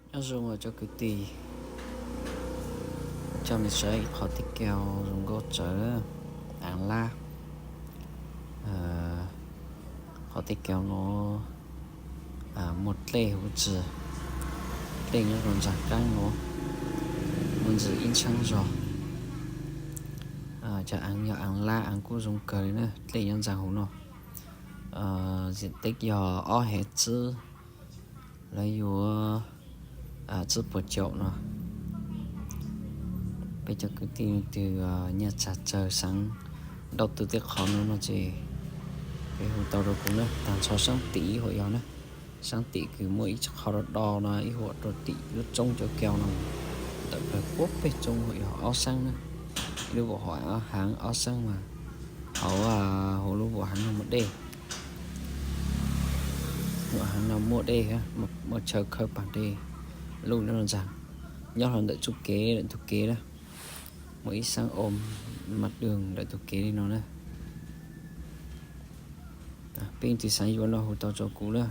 Nyob zoo cov kwv tij, coj nej saib ib qhov teb chaws zoo nkauj tsawv, aav lab. Qhov teb chaws no muaj dlej huv tsi, dlej nyob rau ntsaag qaab no, muaj ntsis ib ntshaav zog. Cov aav yog aav lab, aav kuj zoo kawg li na, dlej nyob ntsaag huv no. Ziim teeb yog ob hev tsib, lawv yuav tsib puas caum no. Peb cov kwv tij leej twg nyiaj txag tsawg xaav nrauj tug tej qhov no no ces peb hu tau rau kuv na. Taag nrho saab tim ib huam yog na, saab tim kws muaj ib qho do do no ib huam rau tim lub tsoob cov kau no, ntawm plawg puab peg tsoob huam yog ob saab na. Ib lub vuam haav ob saab mas hauv, hauv lub vuam haav no muaj dej. Vuam haav no muaj dej, muaj chaw khawb paag dej luj nyob ntsaag, nyob hlo ntawm txuj kev lawm tug kev na. Muaj ib saab o mas dwg ntawm tug kev li no na. Peb leej twg xaav yuav no hu tau rau kuv na.